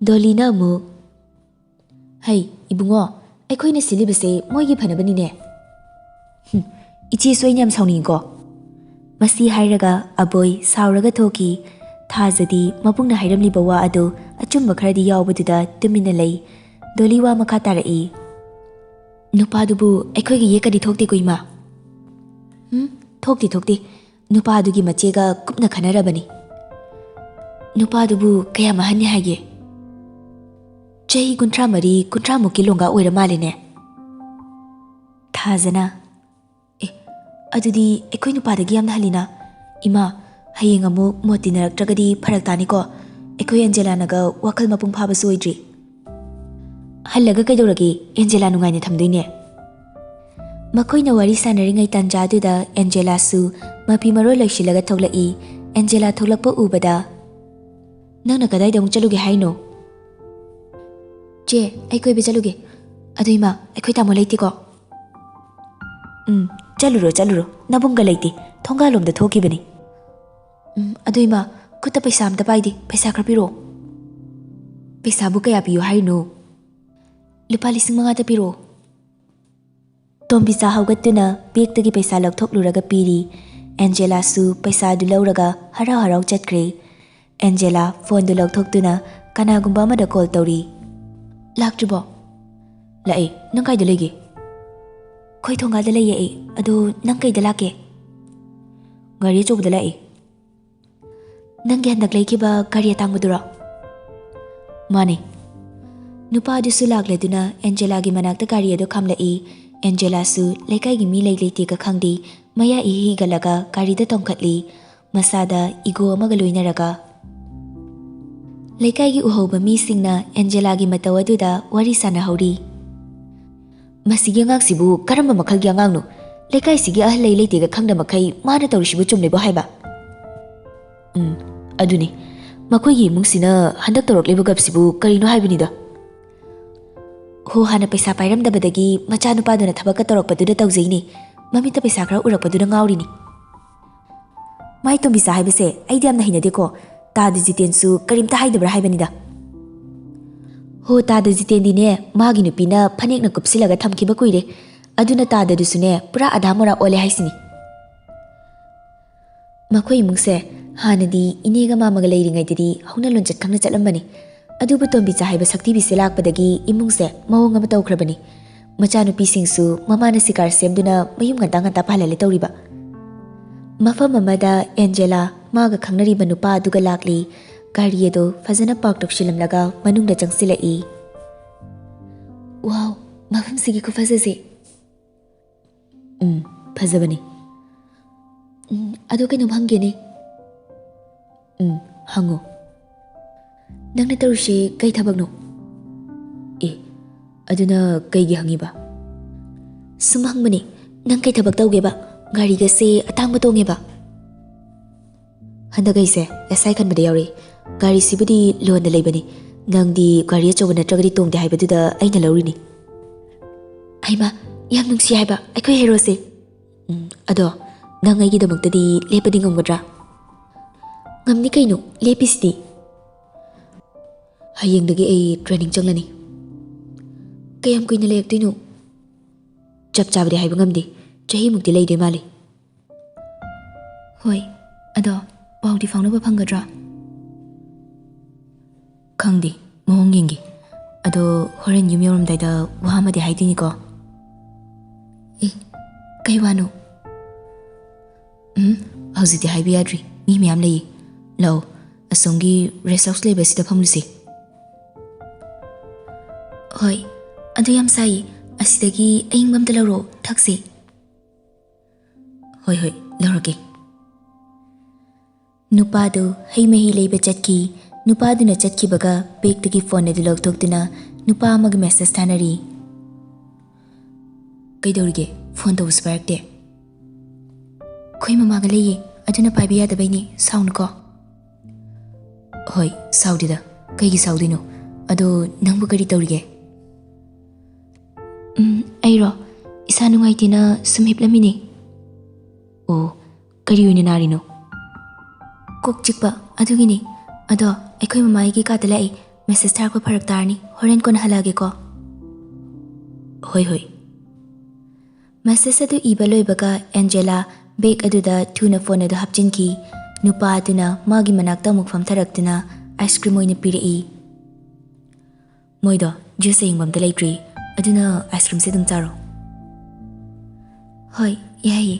ꯗꯣꯂꯤꯅ ꯑꯃꯨꯛ, "ꯍꯩ, ꯏꯕꯨꯡꯉꯣ, ꯑꯩꯈꯣꯏꯅ ꯁꯤꯜꯂꯤꯕꯁꯦ ꯃꯣꯏꯒꯤ ꯐꯅꯕꯅꯤꯅꯦ꯫ ꯍꯨꯝ, ꯏꯆꯦꯁꯨ ꯑꯩꯅ ꯌꯥꯝ ꯁꯥꯎꯅꯤꯡꯉꯤꯀꯣ꯫" ꯃꯁꯤ ꯍꯥꯏꯔꯒ ꯑꯕꯣꯏ ꯁꯥꯎꯔꯒ ꯊꯣꯛꯈꯤ꯫ ꯊꯥꯖꯗꯤ ꯃꯕꯨꯡꯅ ꯍꯥꯏꯔꯝꯂꯤꯕ ꯋꯥ ꯑꯗꯨ ꯑꯆꯨꯝꯕ ꯈꯔꯗꯤ ꯌꯥꯎꯕꯗꯨꯗ ꯇꯨꯃꯤꯟꯅ ꯂꯩ꯫ ꯗꯣꯂꯤ ꯋꯥ ꯃꯈꯥ ꯇꯥꯔꯛꯏ꯫ "ꯅꯨꯄꯥꯗꯨꯕꯨ ꯑꯩꯈꯣꯏꯒ ꯌꯦꯛꯀꯗꯤ ꯊꯣꯛꯇꯦꯀꯣ ꯏꯃꯥ?" "ꯎꯝ, ꯊꯣꯛꯇꯦ, ꯊꯣꯛꯇꯦ꯫ ꯅꯨꯄꯥꯗꯨꯒꯤ ꯃꯆꯦꯒ ꯀꯨꯞꯅ ꯈꯟꯅꯔꯕꯅꯤ꯫" "ꯅꯨꯄꯥꯗꯨꯕꯨ ꯀꯌꯥꯝ ꯑꯍꯟꯅꯤ ꯍꯥꯏꯒꯦ?" "ꯆꯍꯤ ꯀꯨꯟꯊ꯭ꯔꯥ ꯃꯔꯤ, ꯀꯨꯟꯊ꯭ꯔꯥ ꯃꯨꯛꯀꯤ ꯂꯣꯡꯒꯥ ꯑꯣꯏꯔ ꯃꯥꯜꯂꯦꯅꯦ꯫" ꯊꯥꯖꯅ, "ꯑꯦ, ꯑꯗꯨꯗꯤ ꯑꯩꯈꯣꯏ ꯅꯨꯄꯥꯗꯒꯤ ꯌꯥꯝꯅ ꯍꯜꯂꯤꯅ꯫ ꯏꯃꯥ, ꯍꯌꯦꯡ ꯑꯃꯨꯛ ꯃꯣꯠ ꯇꯤꯟꯅꯔꯛꯇ꯭ꯔꯒꯗꯤ ꯐꯔꯛ ꯇꯥꯅꯤꯀꯣ꯫ ꯑꯩꯈꯣꯏ ꯑꯦꯟꯖꯦꯂꯥꯅꯒ ꯋꯥꯈꯜ ꯃꯄꯨꯡ ꯐꯥꯕꯁꯨ ꯑꯣꯏꯗ꯭ꯔꯤ꯫" "ꯍꯜꯂꯒ ꯀꯩꯗꯧꯔꯒꯦ? ꯑꯦꯟꯖꯦꯂꯥ ꯅꯨꯡꯉꯥꯏꯅ ꯊꯝꯗꯣꯏꯅꯦ꯫" ꯃꯈꯣꯏꯅ ꯋꯥꯔꯤ ꯁꯥꯟꯅꯔꯤꯉꯩ ꯇꯥꯟꯖꯥꯗꯨꯗ ꯑꯦꯟꯖꯦꯂꯥꯁꯨ ꯃꯐꯤ ꯃꯔꯣꯜ ꯂꯣꯏꯁꯤꯜꯂꯒ ꯊꯣꯛꯂꯛꯏ꯫ ꯑꯦꯟꯖꯦꯂꯥ ꯊꯣꯛꯂꯛꯄ ꯎꯕꯗ, "ꯅꯪꯅ ꯀꯗꯥꯏꯗ ꯑꯃꯨꯛ ꯆꯠꯂꯨꯒꯦ ꯍꯥꯏꯅꯣ?" "ꯆꯦ, ꯑꯩ ꯀꯣꯏꯕ ꯆꯠꯂꯨꯒꯦ꯫ ꯑꯗꯨ ꯏꯃꯥ, ꯑꯩꯈꯣꯏ ꯇꯥꯃꯣ ꯂꯩꯇꯦꯀꯣ?" "ꯎꯝ, ꯆꯠꯂꯨꯔꯣ, ꯆꯠꯂꯨꯔꯣ꯫ ꯅꯕꯨꯡꯒ ꯂꯩꯇꯦ꯫ ꯊꯣꯡꯒꯥꯜꯂꯣꯝꯗ ꯊꯣꯛꯈꯤꯕꯅꯤ꯫" "ꯎꯝ, ꯑꯗꯨ ꯏꯃꯥ, ꯈꯨꯠꯇ ꯄꯩꯁꯥ ꯑꯝꯇ ꯄꯥꯏꯗꯦ꯫ ꯄꯩꯁꯥ ꯈꯔ ꯄꯤꯔꯛꯑꯣ꯫" "ꯄꯩꯁꯥꯕꯨ ꯀꯌꯥ ꯄꯤꯌꯨ ꯍꯥꯏꯔꯤꯅꯣ?" "ꯂꯨꯄꯥ ꯂꯤꯁꯤꯡ ꯃꯉꯥꯇ ꯄꯤꯔꯛꯑꯣ꯫" ꯇꯣꯝꯕꯤꯆꯥ ꯍꯧꯒꯠꯇꯨꯅ ꯕꯦꯒꯇꯒꯤ ꯄꯩꯁꯥ ꯂꯧꯊꯣꯛꯂꯨꯔꯒ ꯄꯤꯔꯤ꯫ ꯑꯦꯟꯖꯦꯂꯥꯁꯨ ꯄꯩꯁꯥꯗꯨ ꯂꯧꯔꯒ ꯍꯔꯥꯎ ꯍꯔꯥꯎ ꯆꯠꯈ꯭ꯔꯦ꯫ ꯑꯦꯟꯖꯦꯂꯥ ꯐꯣꯟꯗꯨ ꯂꯧꯊꯣꯛꯇꯨꯅ ꯀꯅꯥꯒꯨꯝꯕ ꯑꯃꯗ ꯀꯣꯜ ꯇꯧꯔꯤ꯫ "ꯂꯥꯛꯇ꯭ꯔꯤꯕꯣ?" "ꯂꯥꯛꯑꯦ꯫ ꯅꯪ ꯀꯥꯏꯗ ꯂꯩꯒꯦ?" "ꯑꯩꯈꯣꯏ ꯊꯣꯡꯒꯥꯜꯗ ꯂꯩꯌꯦ ꯑꯩ꯫ ꯑꯗꯣ ꯅꯪ ꯀꯩꯗ ꯂꯥꯛꯀꯦ?" "ꯒꯥꯔꯤ ꯑꯆꯧꯕꯗ ꯂꯥꯛꯑꯦ꯫" "ꯅꯪꯒꯤ ꯍꯟꯗꯛ ꯂꯩꯈꯤꯕ ꯒꯥꯔꯤ ꯑꯇꯥꯡꯕꯗꯨꯔꯣ?" "ꯃꯥꯅꯦ꯫" ꯅꯨꯄꯥ ꯑꯗꯨꯁꯨ ꯂꯥꯛꯂꯗꯨꯅ ꯑꯦꯟꯖꯦꯂꯥꯒꯤ ꯃꯅꯥꯛꯇ ꯒꯥꯔꯤ ꯑꯗꯨ ꯈꯥꯝꯂꯛꯏ꯫ ꯑꯦꯟꯖꯦꯂꯥꯁꯨ ꯂꯩꯀꯥꯏꯒꯤ ꯃꯤ ꯂꯩ ꯂꯩꯇꯦꯒ ꯈꯪꯗꯦ, ꯃꯌꯥ ꯏꯍꯤ ꯍꯤꯒꯠꯂꯒ ꯒꯥꯔꯤꯗ ꯇꯣꯡꯈꯠꯂꯤ꯫ ꯃꯁꯥꯗ ꯏꯒꯣ ꯑꯃꯒ ꯂꯣꯏꯅꯔꯒ꯫ ꯂꯩꯀꯥꯏꯒꯤ ꯎꯍꯧꯕ ꯃꯤꯁꯤꯡꯅ ꯑꯦꯟꯖꯦꯂꯥꯒꯤ ꯃꯇꯧ ꯑꯗꯨꯗ ꯋꯥꯔꯤ ꯁꯥꯟꯅꯍꯧꯔꯤ꯫ "ꯃꯁꯤꯒꯤ ꯑꯉꯥꯡꯁꯤꯕꯨ ꯀꯔꯝꯕ ꯃꯈꯜꯒꯤ ꯑꯉꯥꯡꯅꯣ? ꯂꯩꯀꯥꯏꯁꯤꯒꯤ ꯑꯍꯜ ꯂꯩ ꯂꯩꯇꯦꯒ ꯈꯪꯗ ꯃꯈꯩ ꯃꯥꯅ ꯇꯧꯔꯤꯁꯤꯕꯨ ꯆꯨꯝꯂꯤꯕꯣ ꯍꯥꯏꯕ?" "ꯎꯝ, ꯑꯗꯨꯅꯤ꯫ ꯃꯈꯣꯏꯒꯤ ꯏꯃꯨꯡꯁꯤꯅ ꯍꯟꯗꯛ ꯇꯧꯔꯛꯂꯤꯕ ꯒꯞꯁꯤꯕꯨ ꯀꯔꯤꯅꯣ ꯍꯥꯏꯕꯅꯤꯗ꯫ ꯍꯣ, ꯍꯥꯟꯅ ꯄꯩꯁꯥ ꯄꯥꯏꯔꯝꯗꯕꯗꯒꯤ ꯃꯆꯥꯅꯨꯄꯥꯗꯨꯅ ꯊꯕꯛꯀ ꯇꯧꯔꯛꯄꯗꯨꯗ ꯇꯧꯖꯩꯅꯦ꯫ ꯃꯃꯤꯠꯇ ꯄꯩꯁꯥ ꯈꯔ ꯎꯔꯛꯄꯗꯨꯗ ꯉꯥꯎꯔꯤꯅꯤ꯫ ꯃꯥꯏ ꯇꯣꯝꯕꯤꯆꯥ ꯍꯥꯏꯕꯁꯦ ꯑꯩꯗꯤ ꯌꯥꯝꯅ ꯍꯩꯅꯗꯦꯀꯣ꯫ ꯇꯥꯗ ꯖꯤꯇꯦꯟꯁꯨ ꯀꯔꯤꯝꯇ ꯍꯥꯏꯗꯕ꯭ꯔꯥ ꯍꯥꯏꯕꯅꯤꯗ꯫ ꯍꯣ, ꯇꯥꯗ ꯖꯤꯇꯦꯟꯗꯤꯅꯦ, ꯃꯥꯒꯤ ꯅꯨꯄꯤꯅ ꯐꯅꯦꯛꯅ ꯀꯨꯞꯁꯤꯜꯂꯒ ꯊꯝꯈꯤꯕ ꯀꯨꯏꯔꯦ꯫ ꯑꯗꯨꯅ ꯇꯥꯗꯗꯨꯁꯨꯅꯦ, ꯄꯨꯔꯥ ꯑꯙꯥ ꯃꯣꯔꯥ ꯑꯣꯜꯂꯦ ꯍꯥꯏꯁꯤꯅꯤ꯫ ꯃꯈꯣꯏ ꯏꯃꯨꯡꯁꯦ ꯍꯥꯟꯅꯗꯤ ꯏꯅꯦꯒ ꯃꯥꯃꯒ ꯂꯩꯔꯤꯉꯩꯗꯗꯤ ꯍꯧꯅ ꯂꯣꯟꯆꯠ ꯈꯪꯅ ꯆꯠꯂꯝꯕꯅꯤ꯫ ꯑꯗꯨꯕꯨ ꯇꯣꯝꯕꯤꯆꯥ ꯍꯥꯏꯕ ꯁꯛꯊꯤꯕꯤꯁꯦ ꯂꯥꯛꯄꯗꯒꯤ ꯏꯃꯨꯡꯁꯦ ꯃꯑꯣꯡ ꯑꯃ ꯇꯧꯈ꯭ꯔꯕꯅꯤ꯫ ꯃꯆꯥꯅꯨꯄꯤꯁꯤꯡꯁꯨ ꯃꯃꯥꯅ ꯁꯤꯀꯥꯔ ꯁꯦꯝꯗꯨꯅ ꯃꯌꯨꯝ ꯉꯟꯇꯥ ꯉꯟꯇꯥ ꯄꯥꯜꯍꯜꯂꯦ ꯇꯧꯔꯤꯕ꯫ ꯃꯐꯝ ꯑꯃꯗ ꯑꯦꯟꯖꯦꯂꯥ ꯃꯥꯒ ꯈꯪꯅꯔꯤꯕ ꯅꯨꯄꯥ ꯑꯗꯨꯒ ꯂꯥꯛꯂꯤ꯫ ꯒꯥꯔꯤ ꯑꯗꯨ ꯐꯖꯅ ꯄꯥꯔꯛ ꯇꯧꯁꯤꯜꯂꯝꯂꯒ ꯃꯅꯨꯡꯗ ꯆꯪꯁꯤꯜꯂꯛꯏ꯫ ꯋꯥꯎ, ꯃꯐꯝꯁꯤꯒꯤ ꯈꯨꯐꯖꯁꯦ꯫ ꯎꯝ, ꯐꯖꯕꯅꯤ꯫ ꯎꯝ, ꯑꯗꯣ ꯀꯩꯅꯣꯝ ꯍꯪꯒꯦꯅꯦ꯫ ꯎꯝ, ꯍꯪꯉꯣ꯫ ꯅꯪꯅ ꯇꯧꯔꯤꯁꯦ ꯀꯩ ꯊꯕꯛꯅꯣ? ꯑꯦ, ꯑꯗꯨꯅ ꯀꯩꯒꯤ ꯍꯪꯉꯤꯕ? ꯁꯨꯝ ꯍꯪꯕꯅꯦ, ꯅꯪ ꯀꯩ ꯊꯕꯛ ꯇꯧꯒꯦꯕ? ꯒꯥꯔꯤꯒꯁꯦ ꯑꯇꯥꯡꯕ ꯇꯣꯡꯉꯦꯕ꯫ ꯍꯟꯗꯛ ꯑꯩꯁꯦ ꯑꯦꯁ ꯑꯥꯏ ꯈꯟꯕꯗ ꯌꯥꯎꯔꯛꯏ꯫ ꯒꯥꯔꯤꯁꯤꯕꯨꯗꯤ ꯂꯣꯟꯗ ꯂꯩꯕꯅꯤ꯫ ꯅꯪꯗꯤ ꯒꯥꯔꯤ ꯑꯆꯧꯕ ꯅꯠꯇ꯭ꯔꯒꯗꯤ ꯇꯣꯡꯗꯦ ꯍꯥꯏꯕꯗꯨꯗ ꯑꯩꯅ ꯂꯧꯔꯤꯅꯤ꯫ ꯍꯩꯃꯥ, ꯌꯥꯝ ꯅꯨꯡꯁꯤ ꯍꯥꯏꯕ ꯑꯩꯈꯣꯏ ꯍꯦꯔꯣꯁꯦ꯫ ꯎꯝ, ꯑꯗꯣ ꯅꯪ ꯑꯩꯒꯤꯗꯃꯛꯇꯗꯤ ꯂꯦꯞꯄꯗꯤ ꯉꯝꯒꯗ꯭ꯔꯥ? ꯉꯝꯅꯤ ꯀꯩꯅꯣ, ꯂꯦꯞꯄꯤꯁꯤꯗꯤ꯫ ꯍꯌꯦꯡꯗꯒꯤ ꯑꯩ ꯇ꯭ꯔꯦꯅꯤꯡ ꯆꯪꯂꯅꯤ꯫ ꯀꯌꯥꯝ ꯀꯨꯏꯅ ꯂꯩꯔꯛꯇꯣꯏꯅꯣ? ꯆꯞ ꯆꯥꯕꯗꯤ ꯍꯥꯏꯕ ꯉꯝꯗꯦ, ꯆꯍꯤꯃꯨꯛꯇꯤ ꯂꯩꯗꯣꯏ ꯃꯥꯜꯂꯤ꯫ ꯍꯣꯏ, ꯑꯗꯣ ꯄꯥꯎꯗꯤ ꯐꯥꯎꯅꯕ ꯐꯪꯒꯗ꯭ꯔꯥ? ꯈꯪꯗꯦ, ꯃꯑꯣꯡ ꯌꯦꯡꯒꯦ꯫ ꯑꯗꯣ ꯍꯣꯔꯦꯟ ꯌꯨꯝ ꯌꯧꯔꯝꯗꯥꯏꯗ ꯋꯥ ꯑꯃꯗꯤ ꯍꯥꯏꯗꯣꯏꯅꯤꯀꯣ꯫ ꯑꯦ, ꯀꯩ ꯋꯥꯅꯣ? ꯎꯝ, ꯍꯧꯖꯤꯛꯇꯤ ꯍꯥꯏꯕ ꯌꯥꯗ꯭ꯔꯤ, ꯃꯤ ꯃꯌꯥꯝ ꯂꯩꯌꯦ꯫ ꯂꯥꯛꯑꯣ, ꯑꯁꯣꯝꯒꯤ ꯔꯦꯁ ꯍꯥꯎꯁ ꯂꯩꯕꯁꯤꯗ ꯐꯝꯂꯨꯁꯦ꯫ ꯍꯣꯏ, ꯑꯗꯨ ꯌꯥꯝ ꯁꯥꯏꯌꯦ, ꯑꯁꯤꯗꯒꯤ ꯑꯏꯪꯕ ꯑꯝꯇ ꯂꯧꯔꯛꯑꯣ, ꯊꯛꯁꯦ꯫ ꯍꯣꯏ, ꯍꯣꯏ, ꯂꯧꯔꯛꯀꯦ꯫ ꯅꯨꯄꯥꯗꯨ ꯍꯩ ꯃꯍꯤ ꯂꯩꯕ ꯆꯠꯈꯤ꯫ ꯅꯨꯄꯥꯗꯨꯅ ꯆꯠꯈꯤꯕꯒ ꯕꯦꯒꯇꯒꯤ ꯐꯣꯟ ꯑꯗꯨ ꯂꯧꯊꯣꯛꯇꯨꯅ ꯅꯨꯄꯥ ꯑꯃꯒ ꯃꯦꯁꯦꯖ ꯊꯥꯅꯔꯤ꯫ ꯀꯩꯗꯧꯔꯤꯒꯦ? ꯐꯣꯟ ꯇꯧꯕꯁꯨ ꯄꯥꯏꯔꯛꯇꯦ꯫ ꯑꯩꯈꯣꯏ ꯃꯃꯥꯒ ꯂꯩꯌꯦ, ꯑꯗꯨꯅ ꯄꯥꯏꯕ ꯌꯥꯗꯕꯩꯅꯦ, ꯁꯥꯎꯅꯨꯀꯣ꯫ ꯍꯣꯏ, ꯁꯥꯎꯗꯦꯗ꯫ ꯀꯩꯒꯤ ꯁꯥꯎꯗꯣꯏꯅꯣ? ꯑꯗꯣ ꯅꯪꯕꯨ ꯀꯔꯤ ꯇꯧꯔꯤꯒꯦ? ꯎꯝ, ꯑꯩꯔꯣ? ꯏꯁꯥ ꯅꯨꯡꯉꯥꯏꯇꯦꯅ ꯁꯨꯝ ꯍꯤꯞꯂꯝꯃꯤꯅꯦ꯫ ꯑꯣ, ꯀꯔꯤ ꯑꯣꯏꯅ ꯅꯥꯔꯤꯅꯣ? ꯀꯣꯛ ꯆꯤꯛꯄ ꯑꯗꯨꯒꯤꯅꯦ꯫ ꯑꯗꯣ ꯑꯩꯈꯣꯏ ꯃꯃꯥ ꯑꯩꯒꯤ ꯀꯥꯗ ꯂꯥꯛꯏ꯫ ꯃꯦꯁꯦꯖ ꯊꯥꯔꯛꯄ ꯐꯔꯛ ꯇꯥꯔꯅꯤ꯫ ꯍꯣꯔꯦꯟ ꯀꯣꯟꯅ ꯍꯜꯂꯛꯑꯒꯦꯀꯣ꯫ ꯍꯣꯏ, ꯍꯣꯏ꯫ ꯃꯦꯁꯦꯖ ꯑꯗꯨ ꯏꯕ ꯂꯣꯏꯕꯒ ꯑꯦꯟꯖꯦꯂꯥ ꯕꯦꯒ ꯑꯗꯨꯗ ꯊꯨꯅ ꯐꯣꯟ ꯑꯗꯨ ꯍꯥꯞꯆꯤꯟꯈꯤ꯫ ꯅꯨꯄꯥ ꯑꯗꯨꯅ ꯃꯥꯒꯤ ꯃꯅꯥꯛꯇ ꯑꯃꯨꯛ ꯐꯝꯊꯔꯛꯇꯨꯅ ꯑꯥꯏꯁ ꯀ꯭ꯔꯤꯝ ꯑꯣꯏꯅ ꯄꯤꯔꯛꯏ꯫ "ꯃꯣꯏꯗꯣ ꯖꯨꯁ ꯑꯌꯤꯡꯕ ꯑꯝꯇ ꯂꯩꯇ꯭ꯔꯤ, ꯑꯗꯨꯅ ꯑꯥꯏꯁ ꯀ꯭ꯔꯤꯝꯁꯦ ꯑꯗꯨꯝ ꯆꯥꯔꯣ꯫" "ꯍꯣꯏ, ꯌꯥꯏꯌꯦ꯫"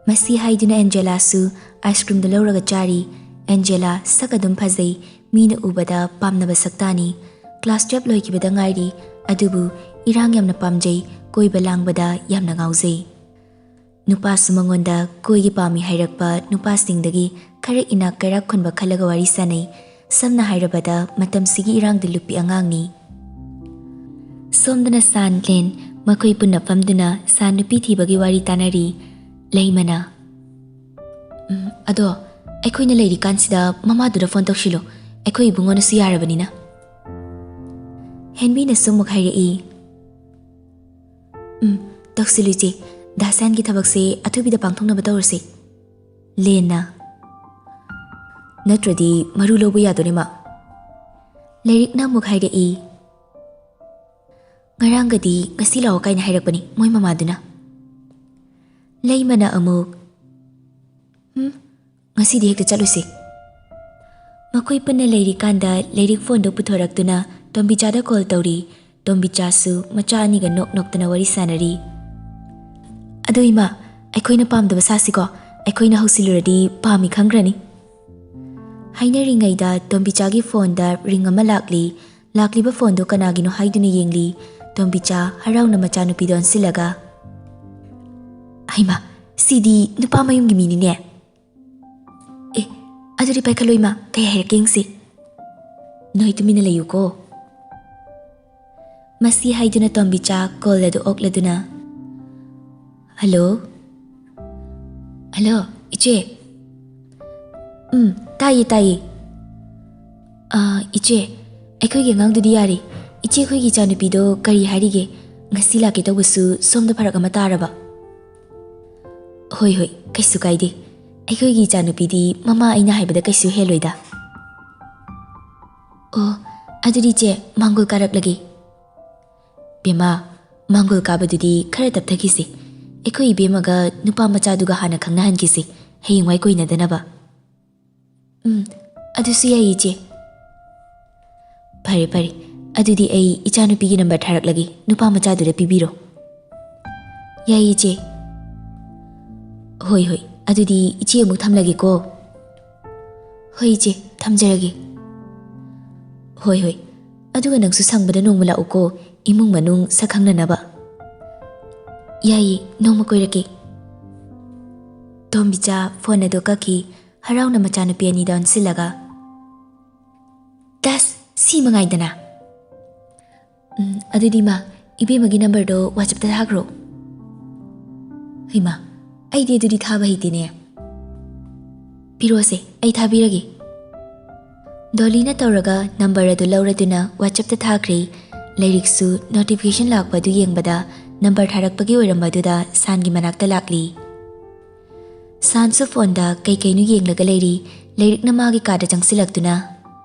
ꯃꯁꯤ ꯍꯥꯏꯗꯨꯅ ꯑꯦꯟꯖꯦꯂꯥꯁꯨ ꯑꯥꯏꯁ ꯀ꯭ꯔꯤꯝꯗꯨ ꯂꯧꯔꯒ ꯆꯥꯔꯤ꯫ ꯑꯦꯟꯖꯦꯂꯥ ꯁꯛ ꯑꯗꯨꯝ ꯐꯖꯩ, ꯃꯤꯅ ꯎꯕꯗ ꯄꯥꯝꯅꯕ ꯁꯛꯇꯥꯅꯤ꯫ ꯀ꯭ꯂꯥꯁ ꯇꯨꯌꯦꯜꯞ ꯂꯣꯏꯈꯤꯕꯗ ꯉꯥꯏꯔꯤ, ꯑꯗꯨꯕꯨ ꯏꯔꯥꯡ ꯌꯥꯝꯅ ꯄꯥꯝꯖꯩ, ꯀꯣꯏꯕ ꯂꯥꯡꯕꯗ ꯌꯥꯝꯅ ꯉꯥꯎꯖꯩ꯫ ꯅꯨꯄꯥꯁꯨ ꯃꯉꯣꯟꯗ ꯀꯣꯏꯒꯦ ꯄꯥꯝꯃꯤ ꯍꯥꯏꯔꯛꯄ ꯅꯨꯄꯥꯁꯤꯡꯗꯒꯤ ꯈꯔ ꯏꯅꯥꯛ ꯀꯩꯔꯥꯛ ꯈꯨꯟꯕ ꯈꯜꯂꯒ ꯋꯥꯔꯤ ꯁꯥꯟꯅꯩ꯫ ꯁꯝꯅ ꯍꯥꯏꯔꯕꯗ ꯃꯇꯝꯁꯤꯒꯤ ꯏꯔꯥꯡꯗ ꯂꯨꯞꯄꯤ ꯑꯉꯥꯡꯅꯤ꯫ ꯁꯣꯝꯗꯅ ꯁꯥꯟ ꯂꯦꯟ ꯃꯈꯣꯏ ꯄꯨꯟꯅ ꯐꯝꯗꯨꯅ ꯁꯥꯟ ꯅꯨꯄꯤ ꯊꯤꯕꯒꯤ ꯋꯥꯔꯤ ꯇꯥꯅꯔꯤ꯫ ꯂꯩꯃꯅ, "ꯎꯝ, ꯑꯗꯣ ꯑꯩꯈꯣꯏꯅ ꯂꯩꯔꯤꯀꯥꯟꯁꯤꯗ ꯃꯃꯥꯗꯨꯗ ꯐꯣꯟ ꯇꯧꯁꯤꯜꯂꯨ, ꯑꯩꯈꯣꯏ ꯏꯕꯨꯡꯉꯣꯅꯁꯨ ꯌꯥꯔꯕꯅꯤꯅ꯫" ꯍꯦꯟꯕꯤꯅꯁꯨ ꯑꯃꯨꯛ ꯍꯥꯏꯔꯛꯏ, "ꯎꯝ, ꯇꯧꯁꯤꯜꯂꯨ ꯏꯆꯦ, ꯗꯥ ꯁꯥꯟꯒꯤ ꯊꯕꯛꯁꯦ ꯑꯊꯨꯕꯤꯗ ꯄꯥꯡꯊꯣꯛꯅꯕ ꯇꯧꯔꯁꯤ꯫" ꯂꯦꯟꯅ, "ꯅꯠꯇ꯭ꯔꯗꯤ ꯃꯔꯨ ꯂꯧꯕ ꯌꯥꯗꯣꯔꯦ ꯃꯥ꯫" ꯂꯩꯔꯤꯛꯅ ꯑꯃꯨꯛ ꯍꯥꯏꯔꯛꯏ, "ꯉꯔꯥꯡꯒꯗꯤ ꯉꯁꯤ ꯂꯥꯛꯑꯣ ꯀꯥꯏꯅ ꯍꯥꯏꯔꯛꯄꯅꯤ ꯃꯣꯏ ꯃꯃꯥꯗꯨꯅ꯫" ꯂꯩꯃꯅ ꯑꯃꯨꯛ, "ꯎꯝ, ꯉꯁꯤꯗꯤ ꯍꯦꯛꯇ ꯆꯠꯂꯨꯁꯤ꯫" ꯃꯈꯣꯏ ꯄꯨꯟꯅ ꯂꯩꯔꯤꯀꯥꯟꯗ ꯂꯩꯔꯤꯛ ꯐꯣꯟꯗꯨ ꯄꯨꯊꯣꯔꯛꯇꯨꯅ ꯇꯣꯝꯕꯤꯆꯥꯗ ꯀꯣꯜ ꯇꯧꯔꯤ꯫ ꯇꯣꯝꯕꯤꯆꯥꯁꯨ ꯃꯆꯥ ꯑꯅꯤꯒ ꯅꯣꯛ ꯅꯣꯛꯇꯅ ꯋꯥꯔꯤ ꯁꯥꯟꯅꯔꯤ꯫ "ꯑꯗꯣ ꯏꯃꯥ, ꯑꯩꯈꯣꯏꯅ ꯄꯥꯝꯗꯕ ꯁꯥꯁꯤꯀꯣ, ꯑꯩꯈꯣꯏꯅ ꯍꯧꯁꯤꯜꯂꯨꯔꯗꯤ ꯄꯥꯝꯃꯤ ꯈꯪꯈ꯭ꯔꯅꯤ꯫" ꯍꯥꯏꯅꯔꯤꯉꯩꯗ ꯇꯣꯝꯕꯤꯆꯥꯒꯤ ꯐꯣꯟꯗ ꯔꯤꯡ ꯑꯃ ꯂꯥꯛꯂꯤ꯫ ꯂꯥꯛꯂꯤꯕ ꯐꯣꯟꯗꯨ ꯀꯅꯥꯒꯤꯅꯣ ꯍꯥꯏꯗꯨꯅ ꯌꯦꯡꯂꯤ꯫ ꯇꯣꯝꯕꯤꯆꯥ ꯍꯔꯥꯎꯅ ꯃꯆꯥꯅꯨꯄꯤꯗ ꯑꯣꯟꯁꯤꯜꯂꯒ, "ꯍꯩꯃꯥ, ꯁꯤꯗꯤ ꯅꯨꯄꯥ ꯃꯌꯨꯝꯒꯤ ꯃꯤꯅꯤꯅꯦ꯫ ꯑꯦ, ꯑꯗꯨꯗꯤ ꯄꯥꯏꯈꯠꯂꯣ ꯏꯃꯥ, ꯀꯩ ꯍꯥꯏꯔꯛꯀꯦ ꯌꯦꯡꯁꯤ꯫" "ꯅꯣꯏ ꯇꯨꯃꯤꯟꯅ ꯂꯩꯌꯨꯀꯣ꯫" ꯃꯁꯤ ꯍꯥꯏꯗꯨꯅ ꯇꯣꯝꯕꯤꯆꯥ ꯀꯣꯜ ꯑꯗꯨ ꯑꯣꯛꯂꯗꯨꯅ, "ꯍꯜꯂꯣ? ꯍꯜꯂꯣ, ꯏꯆꯦ?" "ꯎꯝ, ꯇꯥꯏꯌꯦ, ꯇꯥꯏꯌꯦ꯫ ꯑꯥ, ꯏꯆꯦ, ꯑꯩꯈꯣꯏꯒꯤ ꯑꯉꯥꯡꯗꯨꯗꯤ ꯌꯥꯔꯦ꯫ ꯏꯆꯦ, ꯑꯩꯈꯣꯏꯒꯤ ꯏꯆꯥꯅꯨꯄꯤꯗꯣ ꯀꯔꯤ ꯍꯥꯏꯔꯤꯒꯦ? ꯉꯁꯤ ꯂꯥꯛꯀꯦ ꯇꯧꯕꯁꯨ ꯁꯣꯝꯗ ꯐꯔꯛ ꯑꯃ ꯇꯥꯔꯕ꯫ ꯍꯣꯏ, ꯍꯣꯏ, ꯀꯩꯁꯨ ꯀꯥꯏꯗꯦ꯫ ꯑꯩꯈꯣꯏꯒꯤ ꯏꯆꯥꯅꯨꯄꯤꯗꯤ ꯃꯃꯥ ꯑꯩꯅ ꯍꯥꯏꯕꯗ ꯀꯩꯁꯨ ꯍꯦꯜꯂꯣꯏꯗ꯫ ꯑꯣ, ꯑꯗꯨꯗꯤ ꯏꯆꯦ, ꯃꯥꯡꯒꯣꯜ ꯀꯥꯔꯛꯂꯒꯦ꯫ ꯕꯦꯝꯃ, ꯃꯥꯡꯒꯣꯜ ꯀꯥꯕꯗꯨꯗꯤ ꯈꯔ ꯇꯞꯊꯈꯤꯁꯤ꯫ ꯑꯩꯈꯣꯏ ꯏꯕꯦꯝꯃꯒ ꯅꯨꯄꯥ ꯃꯆꯥꯗꯨꯒ ꯍꯥꯟꯅ ꯈꯪꯅꯍꯟꯈꯤꯁꯤ, ꯍꯌꯦꯡꯋꯥꯏ ꯀꯣꯏꯅꯗꯅꯕ꯫ ꯎꯝ, ꯑꯗꯨꯁꯨ ꯌꯥꯏꯌꯦ, ꯏꯆꯦ꯫ ꯐꯔꯦ, ꯐꯔꯦ꯫ ꯑꯗꯨꯗꯤ ꯑꯩ ꯏꯆꯥꯅꯨꯄꯤꯒꯤ ꯅꯝꯕꯔ ꯊꯥꯔꯛꯂꯒꯦ, ꯅꯨꯄꯥ ꯃꯆꯥꯗꯨꯗ ꯄꯤꯕꯤꯔꯣ꯫ ꯌꯥꯏꯌꯦ, ꯏꯆꯦ꯫ ꯍꯣꯏ, ꯍꯣꯏ꯫ ꯑꯗꯨꯗꯤ ꯏꯆꯦ ꯑꯃꯨꯛ ꯊꯝꯂꯒꯦꯀꯣ꯫ ꯍꯣꯏ, ꯏꯆꯦ, ꯊꯝꯖꯔꯒꯦ꯫ ꯍꯣꯏ, ꯍꯣꯏ꯫ ꯑꯗꯨꯒ ꯅꯪꯁꯨ ꯁꯪꯕꯗ ꯅꯣꯡꯃ ꯂꯥꯛꯎꯀꯣ, ꯏꯃꯨꯡ ꯃꯅꯨꯡ ꯁꯛ ꯈꯪꯅꯅꯕ꯫ ꯌꯥꯏꯌꯦ, ꯅꯣꯡꯃ ꯀꯣꯏꯔꯛꯀꯦ꯫ ꯇꯣꯝꯕꯤꯆꯥ ꯐꯣꯟ ꯑꯗꯨ ꯀꯛꯈꯤ, ꯍꯔꯥꯎꯅ ꯃꯆꯥꯅꯨꯄꯤ ꯑꯅꯤꯗ ꯑꯣꯟꯁꯤꯜꯂꯒ, "ꯇꯁ, ꯁꯤ ꯃꯉꯥꯏꯗꯅ꯫ ꯎꯝ, ꯑꯗꯨꯗꯤ ꯃꯥ, ꯏꯕꯦꯝꯃꯒꯤ ꯅꯝꯕꯔꯗꯣ WhatsApp-ꯇ ꯊꯥꯈ꯭ꯔꯣ꯫" "ꯍꯩꯃꯥ, ꯑꯩꯗꯤ ꯑꯗꯨꯗꯤ ꯊꯥꯕ ꯍꯩꯇꯦꯅꯦ꯫" "ꯄꯤꯔꯛꯑꯣꯁꯦ, ꯑꯩ ꯊꯥꯕꯤꯔꯒꯦ꯫" ꯗꯣꯂꯤꯅ ꯇꯧꯔꯒ ꯅꯝꯕꯔ ꯑꯗꯨ ꯂꯧꯔꯗꯨꯅ WhatsApp-ꯇ ꯊꯥꯈ꯭ꯔꯦ꯫ ꯂꯥꯏꯔꯤꯛꯁꯨ notification ꯂꯥꯛꯄ ꯑꯗꯨ ꯌꯦꯡꯕꯗ ꯅꯝꯕꯔ ꯊꯥꯔꯛꯄꯒꯤ ꯑꯣꯏꯔꯝꯕꯗꯨꯗ ꯁꯥꯟꯒꯤ ꯃꯅꯥꯛꯇ ꯂꯥꯛꯂꯤ꯫ ꯁꯥꯟꯁꯨ ꯐꯣꯟꯗ ꯀꯩ ꯀꯩꯅꯣ ꯌꯦꯡꯂꯒ ꯂꯩꯔꯤ꯫ ꯂꯥꯏꯔꯤꯛꯅ ꯃꯥꯒꯤ ꯀꯥꯗ ꯆꯪꯁꯤꯜꯂꯛꯇꯨꯅ,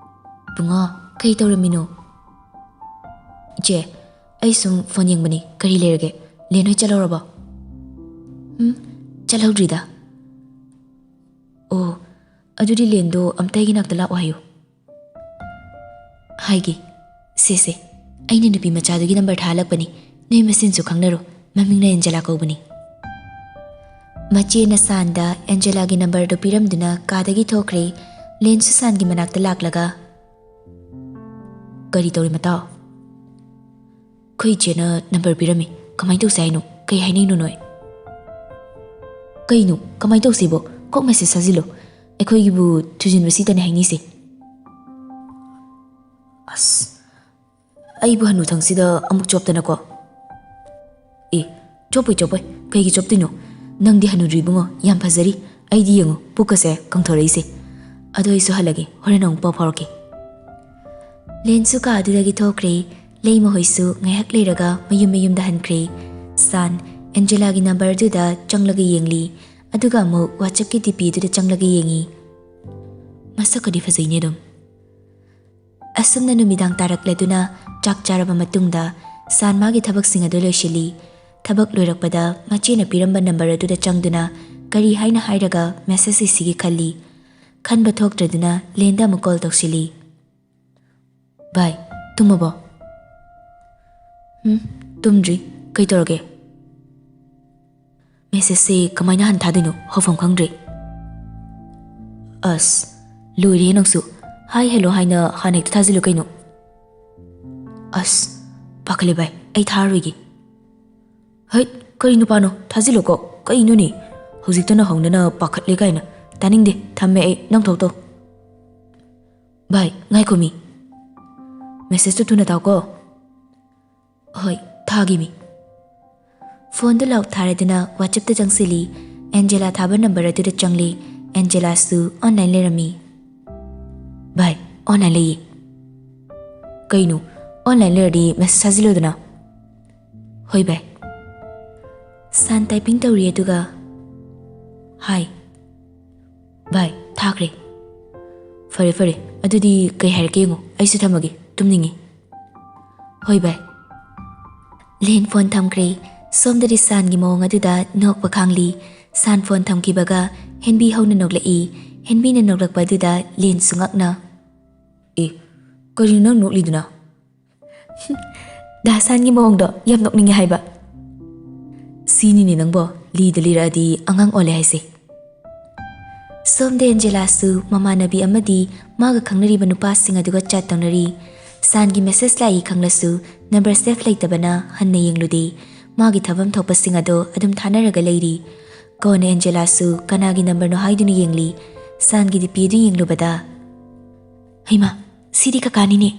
"ꯏꯕꯨꯡꯉꯣ, ꯀꯩ ꯇꯧꯔꯝꯃꯤꯅꯣ?" "ꯏꯆꯦ, ꯑꯩ ꯁꯨꯝ ꯐꯣꯟ ꯌꯦꯡꯕꯅꯤ꯫ ꯀꯔꯤ ꯂꯩꯔꯒꯦ? ꯂꯦꯟ ꯍꯣꯏ ꯆꯠꯍꯧꯔꯕꯣ?" "ꯎꯝ, ꯆꯠꯍꯧꯗ꯭ꯔꯤꯗ꯫" "ꯑꯣ, ꯑꯗꯨꯗꯤ ꯂꯦꯟꯗꯣ ꯑꯝꯇ ꯑꯩꯒꯤ ꯅꯥꯛꯇ ꯂꯥꯛꯑꯣ ꯍꯥꯏꯌꯨ꯫" "ꯍꯥꯏꯒꯦ꯫ ꯁꯦ, ꯁꯦ, ꯑꯩꯅ ꯅꯨꯄꯤ ꯃꯆꯥꯗꯨꯒꯤ ꯅꯝꯕꯔ ꯊꯥꯍꯜꯂꯛꯄꯅꯤ꯫ ꯅꯣꯏ ꯃꯁꯦꯟꯁꯨ ꯈꯪꯅꯔꯣ꯫ ꯃꯃꯤꯡꯅ ꯑꯦꯟꯖꯦꯂꯥ ꯀꯧꯕꯅꯤ꯫" ꯃꯆꯦꯅ ꯁꯥꯟꯗ ꯑꯦꯟꯖꯦꯂꯥꯒꯤ ꯅꯝꯕꯔꯗꯨ ꯄꯤꯔꯝꯗꯨꯅ ꯀꯥꯗꯒꯤ ꯊꯣꯛꯈ꯭ꯔꯦ꯫ ꯂꯦꯟꯁꯨ ꯁꯥꯟꯒꯤ ꯃꯅꯥꯛꯇ ꯂꯥꯛꯂꯒ, "ꯀꯔꯤ ꯇꯧꯔꯦ, ꯃꯇꯥꯎ?" "ꯑꯩꯈꯣꯏ ꯏꯆꯦꯅ ꯅꯝꯕꯔ ꯄꯤꯔꯝꯃꯤ꯫ ꯀꯃꯥꯏꯅ ꯇꯧꯁꯦ ꯍꯥꯏꯅꯣ? ꯀꯩ ꯍꯥꯏꯅꯤꯡꯅꯣ ꯅꯣꯏ?" "ꯀꯩꯅꯣ? ꯀꯃꯥꯏꯅ ꯇꯧꯁꯤꯕꯣ? ꯀꯣꯛ message ꯊꯥꯖꯤꯜꯂꯣ꯫ ꯑꯩꯈꯣꯏꯒꯤꯕꯨ ꯊꯨꯖꯤꯟꯕ ꯁꯤꯗꯅꯦ ꯍꯥꯏꯅꯤꯁꯦ꯫" "ꯑꯁ, ꯑꯩꯕꯨ ꯍꯅꯨꯊꯪꯁꯤꯗ ꯑꯃꯨꯛ ꯆꯣꯞꯇꯅꯀꯣ꯫" "ꯑꯦ, ꯆꯣꯞꯄꯣꯏ, ꯆꯣꯞꯄꯣꯏ꯫ ꯀꯩꯒꯤ ꯆꯣꯞꯇꯣꯏꯅꯣ? ꯅꯪꯗꯤ ꯍꯅꯨꯗ꯭ꯔꯤ ꯏꯕꯨꯡꯉꯣ, ꯌꯥꯝ ꯐꯖꯔꯤ꯫ ꯑꯩꯗꯤ ꯌꯦꯡꯉꯨ, ꯄꯨꯛꯀꯁꯦ ꯀꯪꯊꯣꯔꯛꯏꯁꯦ꯫ ꯑꯗꯣ ꯑꯩꯁꯨ ꯍꯜꯂꯒꯦ, ꯍꯣꯔꯦꯟ ꯑꯃꯨꯛ ꯄꯥꯎ ꯐꯥꯎꯔꯛꯀꯦ꯫" ꯂꯦꯟꯁꯨ ꯀꯥ ꯑꯗꯨꯗꯒꯤ ꯊꯣꯛꯈ꯭ꯔꯦ꯫ ꯂꯩꯃ ꯍꯣꯏꯁꯨ ꯉꯥꯏꯍꯥꯛ ꯂꯩꯔꯒ ꯃꯌꯨꯝ ꯃꯌꯨꯝꯗ ꯍꯟꯈ꯭ꯔꯦ꯫ ꯁꯥꯟ ꯑꯦꯟꯖꯦꯂꯥꯒꯤ ꯅꯝꯕꯔ ꯑꯗꯨꯗ ꯆꯪꯂꯒ ꯌꯦꯡꯂꯤ, ꯑꯗꯨꯒ ꯑꯃꯨꯛ WhatsAppꯀꯤ DP ꯑꯗꯨꯗ ꯆꯪꯂꯒ ꯌꯦꯡꯉꯤ꯫ ꯃꯁꯛꯀꯗꯤ ꯐꯖꯩꯅꯦ ꯑꯗꯨꯝ꯫ ꯑꯁꯨꯝꯅ ꯅꯨꯃꯤꯗꯥꯡ ꯇꯥꯔꯛꯂꯗꯨꯅ ꯆꯥꯛ ꯆꯥꯔꯕ ꯃꯇꯨꯡꯗ ꯁꯥꯟ ꯃꯥꯒꯤ ꯊꯕꯛꯁꯤꯡ ꯑꯗꯨ ꯂꯣꯏꯁꯤꯜꯂꯤ꯫ ꯊꯕꯛ ꯂꯣꯏꯔꯛꯄꯗ ꯃꯆꯦꯅ ꯄꯤꯔꯝꯕ ꯅꯝꯕꯔ ꯑꯗꯨꯗ ꯆꯪꯗꯨꯅ ꯀꯔꯤ ꯍꯥꯏꯅ ꯍꯥꯏꯔꯒ ꯃꯦꯁꯦꯖ ꯏꯁꯤꯒꯦ ꯈꯜꯂꯤ꯫ ꯈꯟꯕ ꯊꯣꯛꯇ꯭ꯔꯗꯨꯅ ꯂꯦꯟꯗ ꯑꯃꯨꯛ ꯀꯣꯜ ꯇꯧꯁꯤꯜꯂꯤ꯫ "ꯚꯥꯏ, ꯇꯨꯝꯃꯕꯣ?" "ꯎꯝ, ꯇꯨꯝꯗ꯭ꯔꯤ꯫ ꯀꯩ ꯇꯧꯔꯒꯦ?" "ꯃꯦꯁꯦꯖꯁꯦ ꯀꯃꯥꯏꯅ ꯍꯟ ꯊꯥꯗꯣꯏꯅꯣ? ꯍꯧꯐꯝ ꯈꯪꯗ꯭ꯔꯦ꯫" "ꯑꯁ, ꯂꯣꯏꯔꯦꯍꯦ ꯅꯪꯁꯨ꯫ ꯍꯥꯏ ꯍꯦꯜꯂꯣ ꯍꯥꯏꯅ ꯍꯥꯟꯅ ꯍꯦꯛꯇ ꯊꯥꯖꯤꯜꯂꯨ ꯀꯩꯅꯣ꯫" "ꯑꯁ, ꯄꯥꯈꯠꯂꯦ ꯚꯥꯏ, ꯑꯩ ꯊꯥꯔꯔꯣꯏꯒꯦ꯫" "ꯍꯩꯠ, ꯀꯔꯤ ꯅꯨꯄꯥꯅꯣ? ꯊꯥꯖꯤꯜꯂꯣꯀꯣ꯫ ꯀꯩꯅꯣꯅꯦ? ꯍꯧꯖꯤꯛꯇꯅ ꯍꯧꯅꯅ ꯄꯥꯈꯠꯂꯦ ꯀꯥꯏꯅ꯫ ꯇꯥꯅꯤꯡꯗꯦ, ꯊꯝꯃꯦ ꯑꯩ, ꯅꯪ ꯊꯣꯛꯇꯧ꯫" "ꯚꯥꯏ, ꯉꯥꯏꯈꯣ ꯃꯤ꯫ ꯃꯦꯁꯦꯖꯇꯨ ꯊꯨꯅ ꯊꯥꯎꯀꯣ꯫" "ꯍꯣꯏ, ꯊꯥꯒꯦ ꯃꯤ꯫" ꯐꯣꯟꯗꯨ ꯂꯥꯎꯠ ꯊꯥꯔꯗꯨꯅ WhatsAppꯇ ꯆꯪꯁꯤꯜꯂꯤ꯫ ꯑꯦꯟꯖꯦꯂꯥ ꯊꯥꯕ ꯅꯝꯕꯔ ꯑꯗꯨꯗ ꯆꯪꯂꯤ꯫ ꯑꯦꯟꯖꯦꯂꯥꯁꯨ ꯑꯣꯟꯂꯥꯏꯟ ꯂꯩꯔꯝꯃꯤ꯫ "ꯚꯥꯏ, ꯑꯣꯟꯂꯥꯏꯟ ꯂꯩꯌꯦ꯫" "ꯀꯩꯅꯣ? ꯑꯣꯟꯂꯥꯏꯟ ꯂꯩꯔꯗꯤ ꯃꯦꯁꯦꯖ ꯊꯥꯖꯤꯜꯂꯣꯗꯅ꯫" "ꯍꯣꯏ ꯚꯥꯏ꯫" ꯁꯥꯟ ꯇꯥꯏꯄꯤꯡ ꯇꯧꯔꯤ ꯑꯗꯨꯒ, "ꯍꯥꯏ꯫" "ꯚꯥꯏ, ꯊꯥꯈ꯭ꯔꯦ꯫" "ꯐꯔꯦ ꯐꯔꯦ, ꯑꯗꯨꯗꯤ ꯀꯩ ꯍꯥꯏꯔꯛꯀꯦ ꯌꯦꯡꯉꯣ, ꯑꯩꯁꯨ ꯊꯝꯃꯒꯦ, ꯇꯨꯝꯅꯤꯡꯉꯤ꯫" "ꯍꯣꯏ ꯚꯥꯏ꯫" ꯂꯦꯟ ꯐꯣꯟ ꯊꯝꯈ꯭ꯔꯦ꯫ ꯁꯣꯝꯗꯗꯤ ꯁꯥꯟꯒꯤ ꯃꯑꯣꯡ ꯑꯗꯨꯗ ꯅꯣꯛꯄ ꯈꯥꯡꯂꯤ꯫ ꯁꯥꯟ ꯐꯣꯟ ꯊꯝꯈꯤꯕꯒ ꯍꯦꯟꯕꯤ ꯍꯧꯅ ꯅꯣꯛꯂꯛꯏ꯫ ꯍꯦꯟꯕꯤꯅ ꯅꯣꯛꯂꯛꯄ ꯑꯗꯨꯗ ꯂꯦꯟꯁꯨ ꯉꯛꯅ, "ꯑꯦ, ꯀꯔꯤꯅꯣ ꯅꯪ ꯅꯣꯛꯂꯤꯗꯨꯅ?" "ꯗꯥ ꯁꯥꯟꯒꯤ ꯃꯑꯣꯡꯗꯣ ꯌꯥꯝ ꯅꯣꯛꯅꯤꯡꯉꯦ ꯍꯥꯏꯕ꯫" "ꯁꯤꯅꯤꯅꯦ ꯅꯪꯕꯣ, ꯂꯤꯗ ꯂꯤꯔꯛꯑꯗꯤ ꯑꯉꯥꯡ ꯑꯣꯜꯂꯦ ꯍꯥꯏꯁꯦ꯫" ꯁꯣꯝꯗ ꯑꯦꯟꯖꯦꯂꯥꯁꯨ ꯃꯃꯥꯟꯅꯕꯤ ꯑꯃꯗꯤ ꯃꯥꯒ ꯈꯪꯅꯔꯤꯕ ꯅꯨꯄꯥꯁꯤꯡ ꯑꯗꯨꯒ ꯆꯥꯠ ꯇꯧꯅꯔꯤ꯫ ꯁꯥꯟꯒꯤ ꯃꯦꯁꯦꯖ ꯂꯥꯛꯏ ꯈꯪꯂꯁꯨ ꯅꯝꯕꯔ ꯁꯦꯐ ꯂꯩꯇꯕꯅ ꯍꯟꯅ ꯌꯦꯡꯂꯨꯗꯦ꯫ ꯃꯥꯒꯤ ꯊꯥꯐꯝ ꯊꯣꯛꯄꯁꯤꯡ ꯑꯗꯣ ꯑꯗꯨꯝ ꯊꯥꯅꯔꯒ ꯂꯩꯔꯤ꯫ ꯀꯣꯟꯅ ꯑꯦꯟꯖꯦꯂꯥꯁꯨ ꯀꯅꯥꯒꯤ ꯅꯝꯕꯔꯅꯣ ꯍꯥꯏꯗꯨꯅ ꯌꯦꯡꯂꯤ꯫ ꯁꯥꯟꯒꯤ DP ꯑꯗꯨ ꯌꯦꯡꯂꯨꯕꯗ, "ꯍꯩꯃꯥ, ꯁꯤꯗꯤ ꯀꯀꯥꯅꯤꯅꯦ꯫